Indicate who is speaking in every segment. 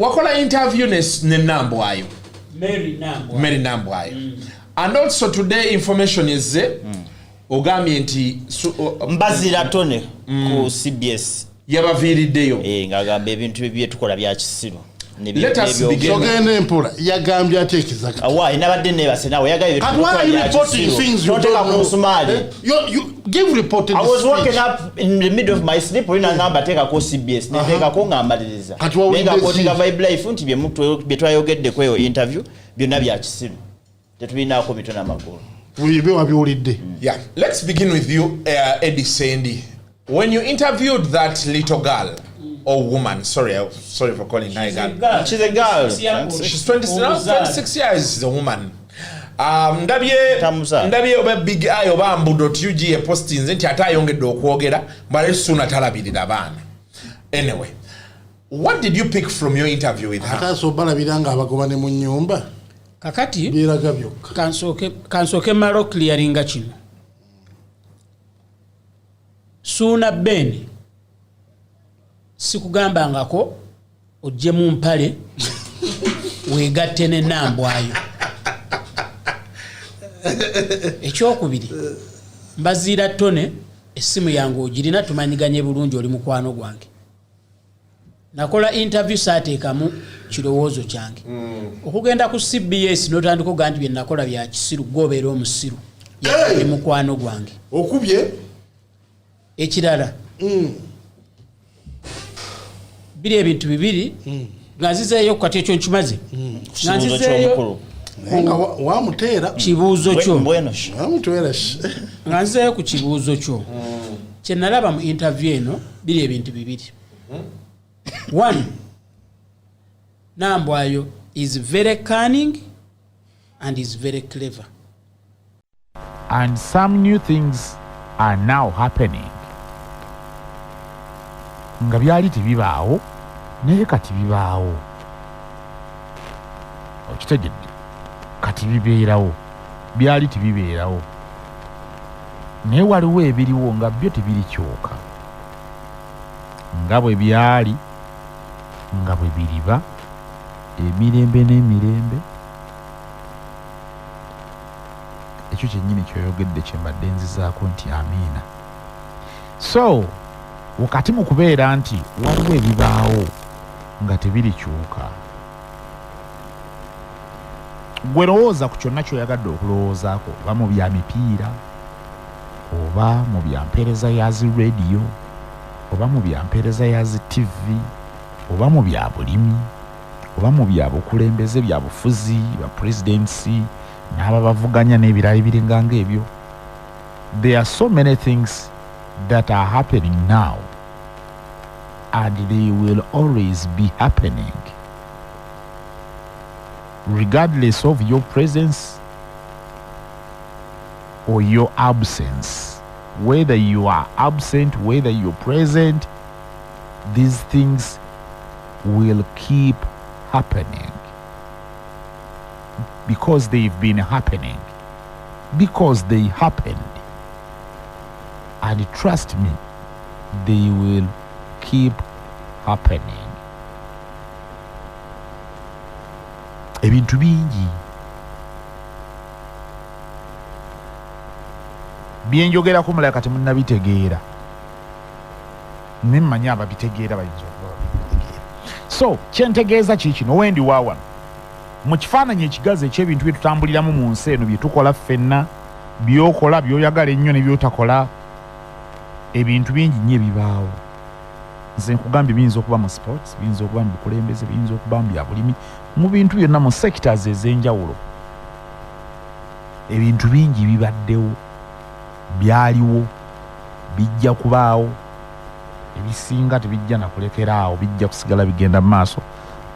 Speaker 1: Wakola interview ne Nambwayo.
Speaker 2: Mary Nambwayo.
Speaker 1: Mary Nambwayo. And also today information is ogambye nti
Speaker 3: Mbazira Tone ku CBS
Speaker 1: yabaviiriddeyo.
Speaker 3: Ng'agamba ebintu bye tukola bya kisiru.
Speaker 1: Let us begin.
Speaker 4: Togenda empola, yagambye ate ekizaga.
Speaker 3: Awa, nabadde neebase naawe, yagambye
Speaker 4: But why are you reporting things you
Speaker 3: Tonteeka
Speaker 4: don't
Speaker 3: ku
Speaker 4: know?
Speaker 3: musumaali.
Speaker 4: Eh? You give reported
Speaker 3: I was
Speaker 4: speech.
Speaker 3: waking up in the middle of my sleep, olina ngamba teekako CBS, neteekako nga mmaliriza.
Speaker 4: Kati wawulidde
Speaker 3: Naye nga quotinga
Speaker 4: ki?
Speaker 3: Vibe Life nti bye twayogeddeko eyo interview byonna bya kisiru. Tetulinaako mitwe n'amagulu.
Speaker 4: Bye wabiwulidde.
Speaker 1: Yeah, let's begin with you, Eddie Sendi. When you interviewed that little girl or woman, sorry for calling her a
Speaker 2: She's a
Speaker 1: girl.
Speaker 2: girl.
Speaker 3: She's a girl.
Speaker 1: She's 26 years, she's a woman.
Speaker 3: Tamuzaala.
Speaker 1: Ndabye oba Big Eye oba mbu.ug epostinze nti ate ayongedde okwogera mbale Suuna talabirira baana. Anyway, what did you pick from your interview with her?
Speaker 4: Ate asobola balabira ng'abagoba ne mu nnyumba.
Speaker 2: Kakati
Speaker 4: Byeraga byokka.
Speaker 2: Kansooke mmale okclearinga kino. Suuna Ben sikugambangako ojjemu mpale weegatte ne Nambwayo. Ekyokubiri, Mbaziira Tone essimu yange ogirina, tumanyiganye bulungi, oli mukwano gwange. Nakola interview saateekamu kirowoozo kyange. Okugenda ku CBS n'otandika ogamba nti bye nakola bya kisiru, gwe obeera omusiru. Yali mukwano gwange.
Speaker 4: Okubye?
Speaker 2: Ekirala, biri ebintu bibiri nga nzizeeyo kati ekyo nkimaze. Nga
Speaker 3: Kibuuzo
Speaker 2: nzizeeyo
Speaker 3: ky'omukulu.
Speaker 4: Naye nga wamuteera.
Speaker 2: kibuuzo kyo.
Speaker 3: Mbweno shi.
Speaker 4: Wamuteera shi.
Speaker 2: Nga nzizeeyo ku kibuuzo kyo. Kye nalaba mu interview eno biri ebintu bibiri. One, Nambwayo is very cunning and is very clever.
Speaker 5: And some new things are now happening. Nga byali tebibaawo, naye kati bibaawo. Okitegedde? Kati bibeerawo. Byali tebibeerawo. Naye waliwo ebiriwo nga byo tebirikyuka. Nga bwe byali, nga bwe biriba, emirembe n'emirembe. Ekyo kyennyini kyoyogedde kye mbadde nzizaako nti amiina. So, wakati mu kubeera nti waliwo ebibaawo nga tebirikyuka, gwe lowooza ku kyonna ky'oyagadde okulowoozaako, oba mu bya mipiira, oba mu bya mpeereza ya zi radio, oba mu bya mpeereza ya zi TV, oba mu bya bulimi, oba mu bya bukulembeze, bya bufuzi, bya presidency, n'ababavuganya n'ebirala ebiringa ng'ebyo. There are so many things that are happening now, and they will always be happening, regardless of your presence or your absence. Whether you are absent, whether you're present, these things will keep happening because they've been happening, because they happened. And trust me, they will keep happening. Ebintu bingi byenjogerako mulala kati munnabitegeera, ne mmanyi ababitegeera bayinza okuba babitegeera. So kyentegeeza ki kino, wendi wa wano mu kifaananyi ekigazi eky'ebintu bye tutambuliramu mu nsi eno, bye tukola ffenna, by'okola, by'oyagala ennyo ne by'otakola, ebintu bingi nnyo ebibaawo. Nze nkugambye biyinza okuba mu sports, biyinza okuba mu bukulembeze, biyinza okuba mu bya bulimi, mu bintu byonna, mu sectors ez'enjawulo. Ebintu bingi bibaddewo, byaliwo, bijja kubaawo. Ebisinga tebijja na kulekeraawo, bijja kusigala bigenda mu maaso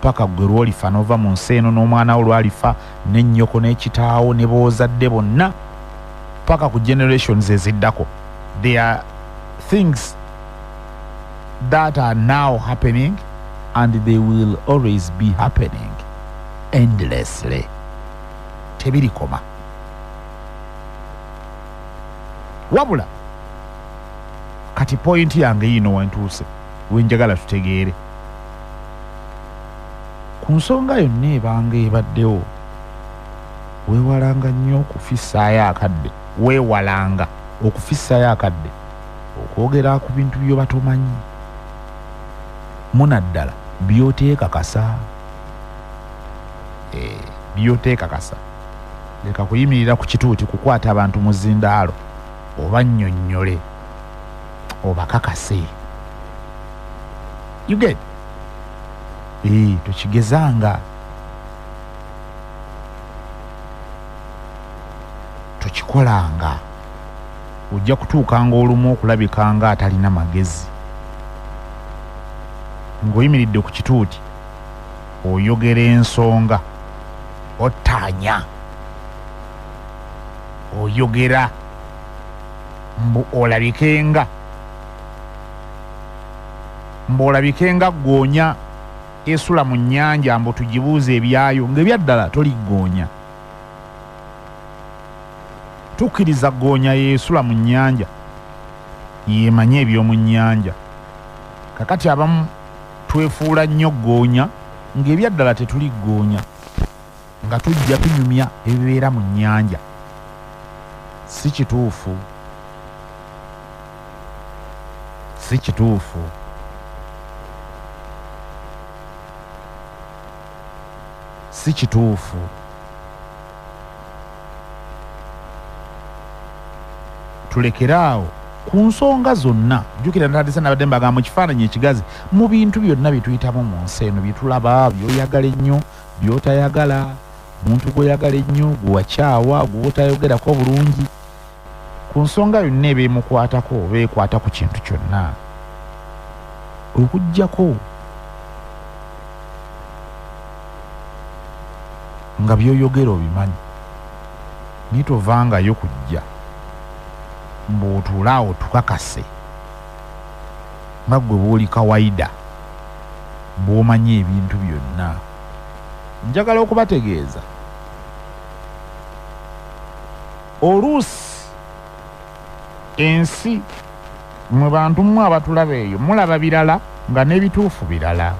Speaker 5: paka gwe lw'olifa n'ova mu nsi eno, n'omwana wo lw'alifa, n'ennyoko n'ekitaawo ne b'ozadde bonna, paka ku generations eziddako. There are things that are now happening and they will always be happening endlessly. Tebirikoma. Wabula kati point yange yino wentuuse, wenjagala tutegeere. Ku nsonga yonna ebanga ebaddewo, weewalanga nnyo okufissaayo akadde, weewalanga okufissaayo akadde okwogera ku bintu by'oba tomanyi, munaddala by'oteekakasa. By'oteekakasa. Leka kuyimirira ku kituuti kukwata abantu mu zindaalo oba nnyonnyole obakakase. You get? Tokigezanga, tokikolanga. Ojja kutuukanga olumu okulabikanga atalina magezi ng'oyimiridde ku kituuti oyogera ensonga, ottaanya, oyogera mbu olabikenga, mbu olabikenga ggoonya esula mu nnyanja, mbu tugibuuze ebyayo, ng'ebyaddala toli ggoonya. Tukkiriza ggoonya yeesula mu nnyanja, yeemanye eby'omu nnyanja. Kakati abamu twefuula nnyo ggoonya ng'ebyaddala tetuli ggoonya, nga tujja tunyumya ebibeera mu nnyanja. Si kituufu, si kituufu. Si kituufu. Tulekere awo ku nsonga zonna. Jjukira ntandise nabadde mbagamba mu kifaananyi ekigazi, mu bintu byonna bye tuyitamu mu nsi eno, bye tulaba, by'oyagala ennyo, by'otayagala, muntu gw'oyagala ennyo, gwe wakyawa, gw'otayogerako bulungi, ku nsonga yonna eba emukwatako oba ekwata ku kintu kyonna, okuggyako nga by'oyogera obimanyi, naye tovangayo kujja mbu otuule awo tukakase nga ggwe bw'oli kawaida bw'omanyi ebintu byonna. Njagala okubategeeza oluusi ensi mwe bantu mmwe abatulaba eyo mulaba birala nga n'ebituufu birala.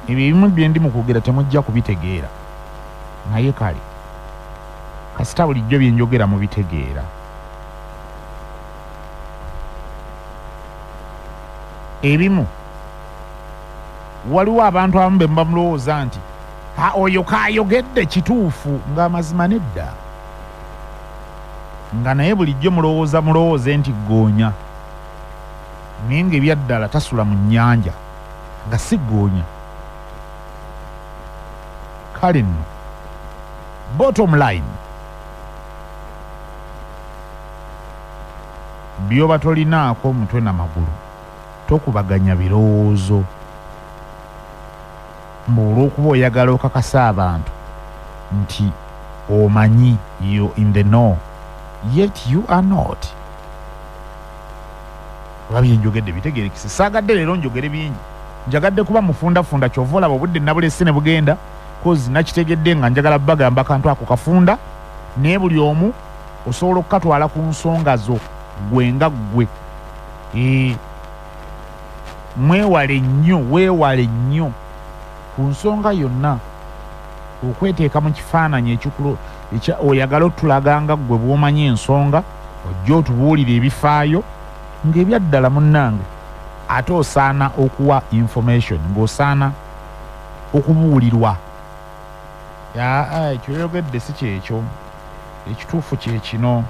Speaker 5: Ebyo ebimu bye ndi mu kwogera temujja kubitegeera, naye kale kasita bulijjo bye njogera mubitegeera. Ebimu waliwo abantu abamu be muba mulowooza nti oyo kaayogedde kituufu, ng'amazima nedda, nga naye bulijjo mulowooza mulowooze nti ggoonya, naye ng'ebyaddala tasula mu nnyanja, nga si ggoonya. Kale nno bottom line, by'oba tolinaako mutwe na magulu tokubaganya birowoozo mbu olw'okuba oyagala okakasa abantu nti omanyi, you in the know, yet you are not. Oba byenjogedde bitegerekese? Saagadde leero njogere bingi, njagadde kuba mufundafunda. Kyova olaba obudde nabulese ne bugenda, 'cause nakitegedde nga njagala bagamba kantu ako kafunda, naye buli omu osobola okukatwala ku nsonga zo gwe nga ggwe. Mwewale nnyo, weewale nnyo ku nsonga yonna okweteeka mu kifaananyi ekikulu oyagala otulaga nga ggwe bw'omanyi ensonga, ojja otubuulire ebifaayo ng'ebyaddala. Munnange, ate osaana okuwa information ng'osaana okubuulirwa. Ekyoyogedde si kyekyo, ekituufu kye kino.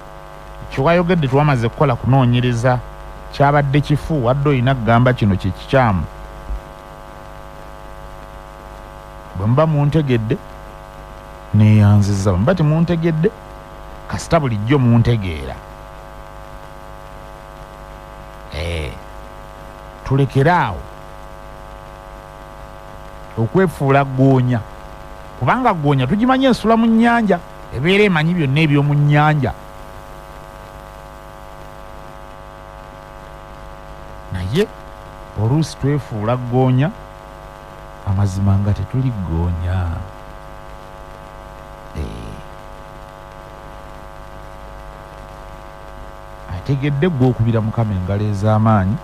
Speaker 5: Kyewayogedde twamaze kukola kunoonyereza, kyabadde kifu, wadde olina kugamba kino kye kikyamu. Bwe muba muntegedde neeyanziza, bwe muba temuntegedde kasita bulijjo muntegeera. Tulekere awo okwefuula ggoonya, kubanga ggoonya tugimanyi esula mu nnyanja, ebeera emanyi byonna eby'omu nnyanja, naye oluusi twefuula ggoonya, amazima nga tetuli ggoonya. Ategedde ggwe okubira Mukama engalo ez'amaanyi.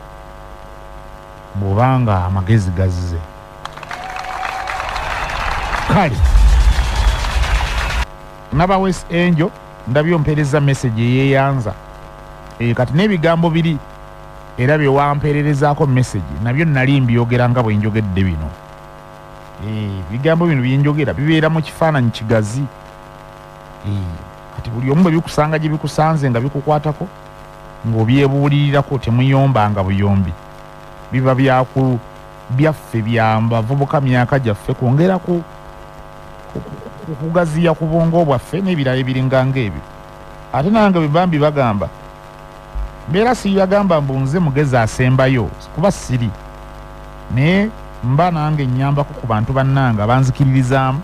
Speaker 5: Bw'obanga amagezi gazze. Kale naba West Angel ndabye ompeereza message eyeeyanza. Kati n'ebigambo biri era bye wampeererezaako message nabyo nali mbyogera nga bwe njogedde bino. Ebigambo bino bye njogera bibeera mu kifaananyi kigazi. Kati buli omu bwe bikusanga gye bikusanze nga bikukwatako ng'obyebuulirirako, temuyombanga buyombi. Biba byaku byaffe bya bavubuka myaka gyaffe kwongera ku kugaziya ku bwongo bwaffe n'ebirala ebiringa ng'ebyo. Ate nange bwe bambi bagamba mbeera siyagamba mbu nze mugezi asembayo, kuba siri, naye mba nange nnyambako ku bantu bannange abanzikiririzaamu,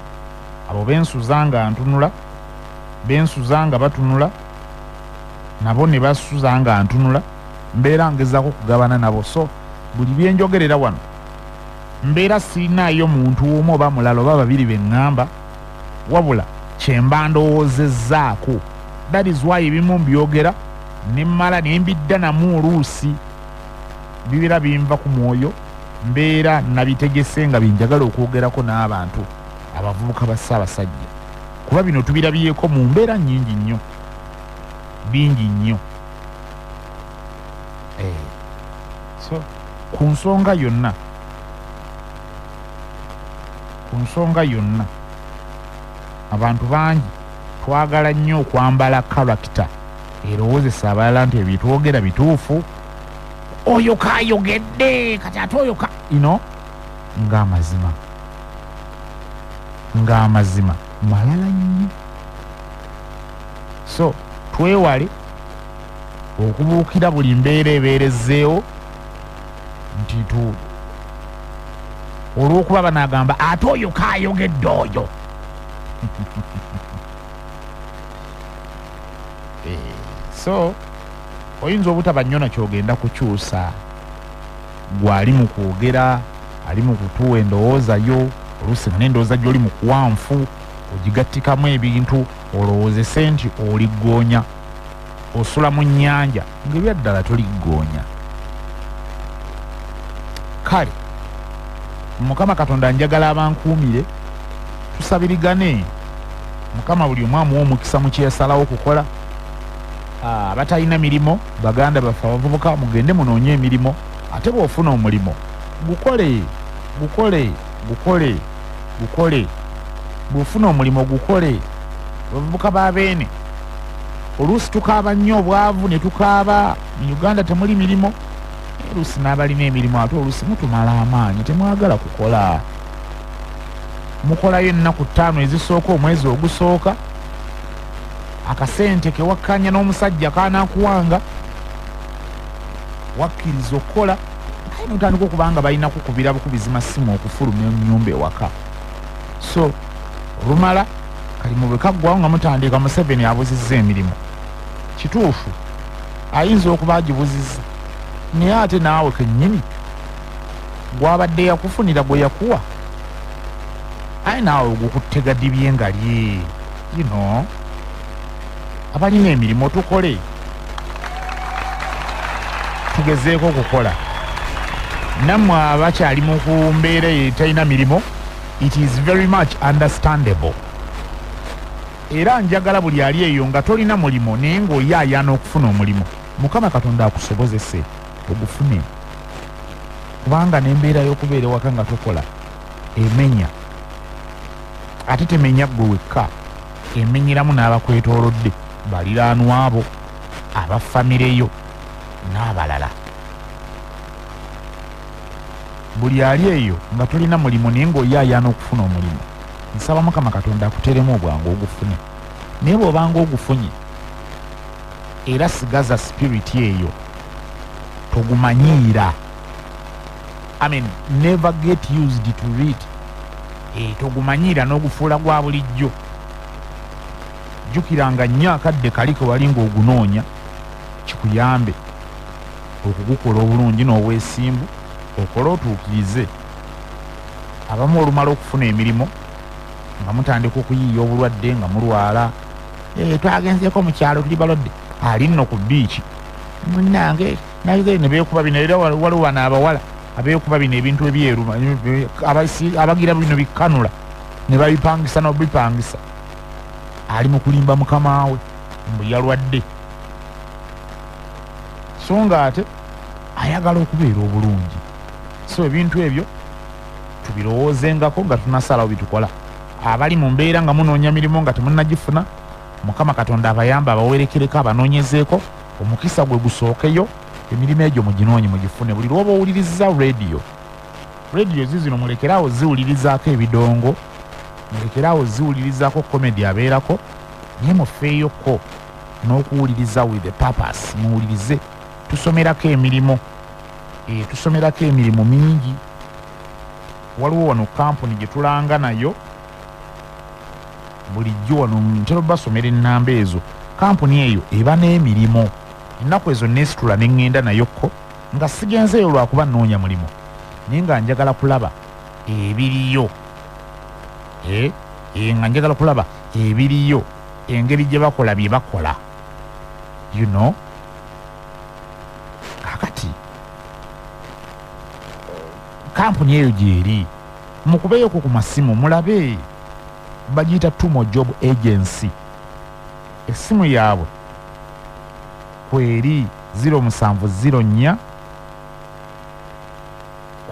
Speaker 5: abo bensuza nga ntunula, bensuza nga batunula, nabo ne basuza nga ntunula, mbeera ngezaako kugabana nabo. So buli byenjogerera wano mbeera sirinaayo muntu omu oba mulala oba babiri be ŋŋamba, wabula kyemba ndowoozezzaako. That is why ebimu mbyogera ne mmala ne mbidda namu, oluusi bibeera binva ku mwoyo, mbeera nabitegese nga byenjagala okwogerako n'abantu abavubuka ba Ssaabasajja, kuba bino tubirabyeko mu mbeera nnyingi nnyo, bingi nnyo. So ku nsonga yonna, ku nsonga yonna, abantu bangi twagala nnyo okwambala character erowoozesa abalala nti ebyo twogera bituufu, oyo kayogedde kati ate oyo ka ino, ng'amazima ng'amazima malala nnyo. So twewale okubuukira buli mbeera ebeerezzeewo nti tu olw'okuba banaagamba ate oyo kayogedde oyo. So oyinza obutaba nnyo nakyogenda kukyusa, gwe ali mu kwogera, ali mu kutuwa endowooza yo, oluusi nga n'endowooza gy'oli mu kuwanfu ogigattikamu ebintu olowoozese nti oliggoonya, osula mu nnyanja ng'ebyaddala toliggoonya. Kale Mukama Katonda njagala abankuumire, tusabirigane. Mukama buli omu amuwa omukisa mu kye yasalawo okukola. Abatalina mirimu baganda baffe abavubuka mugende munoonye emirimu, ate bw'ofuna omulimu gukole, gukole, gukole, gukole. Bw'ofuna omulimu gukole. Abavubuka ba Beene oluusi tukaaba nnyo obwavu ne tukaaba mu Uganda temuli mirimu, oluusi n'abalina emirimu ate oluusi mutumala amaanyi, temwagala kukola. Mukolayo ennaku 5 ezisooka omwezi ogusooka, akasente ke wakkanya n'omusajja kanaakuwanga wakkiriza okukola, aye n'otandika okuba nga balina kukubira bukubizi masimu okufulumya ennyumba ewaka. So olumala kalimu bwe kaggwawo nga mutandika Museveni abuzizza emirimu. Kituufu ayinza okuba agibuzizza, naye ate naawe kennyini gwabadde yakufunira gwe yakuwa, aye naawe ogukuttega dibye nga lye. You know, abalina emirimu tukole, tugezeeko okukola. Nammwe abakyali mu ku mbeera etalina mirimu, it is very much understandable. Era njagala buli ali eyo nga tolina mulimu naye ng'oyaayaana okufuna omulimu, Mukama Katonda akusobozese ogufune, kubanga n'embeera y'okubeera ewaka nga tokola emenya, ate temenya ggwe wekka, emenyeramu n'abakwetoolodde, baliraanwa abo, aba famire yo n'abalala. Buli ali eyo nga tolina mulimu naye ng'oyaayaana okufuna omulimu, nsaba Mukama Katonda akuteremu obwangu ogufune. Naye bw'obanga ogufunye era sigaza spirit eyo, togumanyiira. I mean, never get used to it. Togumanyiira n'ogufuula gwa bulijjo. Jjukiranga nnyo akadde kali ke wali ng'ogunoonya, kikuyambe okugukola obulungi n'obwesimbu, okole otuukirize. Abamu olumala okufuna emirimu nga mutandika okuyiiya obulwadde nga mulwala. Twagenzeeko mu kyalo tuli balwadde, ali nno ku bbiici munnange nayogere ne beekuba bino. Era waliwo bano abawala Abeekuba bino ebintu ebyeru, abagira bino bikanula ne babipangisa n'obipangisa, ali mu kulimba mukama we mbu yalwadde, so nga ate ayagala okubeera obulungi. So ebintu ebyo tubirowoozengako nga tunasalawo bitukola. Abali mu mbeera nga munoonya mirimu nga temunnagifuna, Mukama Katonda abayambe, abawerekereko, abanoonyezeeko omukisa gwe gusookeyo, emirimu egyo muginoonye mugifune. Buli lwoba owuliriza radio, radio zizino mulekeraawo ziwulirizaako ebidongo, mulekeraawo ziwulirizaako comedy abeerako, naye mufeeyoko n'okuwuliriza with the purpose. Muwulirize, tusomerako emirimu, tusomerako emirimu mingi. Waliwo wano kampuni gye tulanga nayo bulijjo wano, ntera basomera ennamba ezo. Kampuni eyo eba n'emirimu. Ennaku ezo neesitula ne ŋŋenda nayokko, nga sigenzeeyo lwakuba nnoonya mulimu, naye nga njagala kulaba ebiriyo, nga njagala kulaba ebiriyo, engeri gye bakola bye bakola. Kakati kampuni eyo gyeri, mukubeyoko ku masimu mulabe. Bagiyita Tumo Job Agency. Essimu yaabwe kweri 0704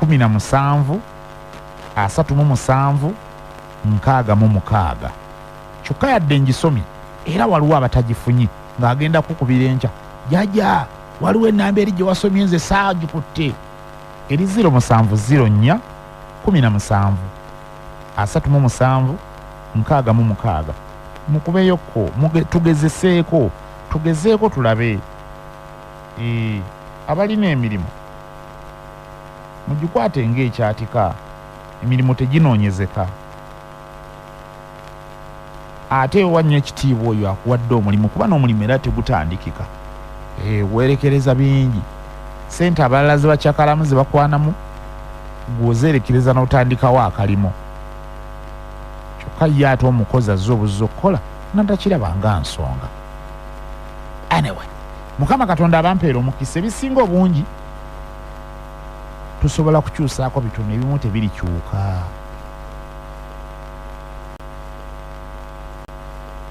Speaker 5: 17 37 66. Kyokka yadde ngisomye, era waliwo abatagifunye ng'agenda kukubira enkya, "Jajja, waliwo ennamba eri gye wasomye, nze saagikutte." Eri 0704 17 37 66. Mukubeyokko, tugezeseeko, tugezeeko tulabe. Abalina emirimu mugikwate ng'ekyatika. Emirimu teginoonyezeka. Ate ewa nnyo ekitiibwa oyo akuwadde omulimu, kuba n'omulimu era tegutandikika. Weerekereza bingi. Sente abalala ze bakyakalamu, ze bakwanamu, gwozeerekereza n'otandikawo akalimu. Kyokka ye ate omukozi azze obuzza okukola natakiraba nga nsonga. Anyway, Mukama Katonda abampeera omukisa. Ebisinga obungi tusobola kukyusaako bitono, ebimu tebirikyuka.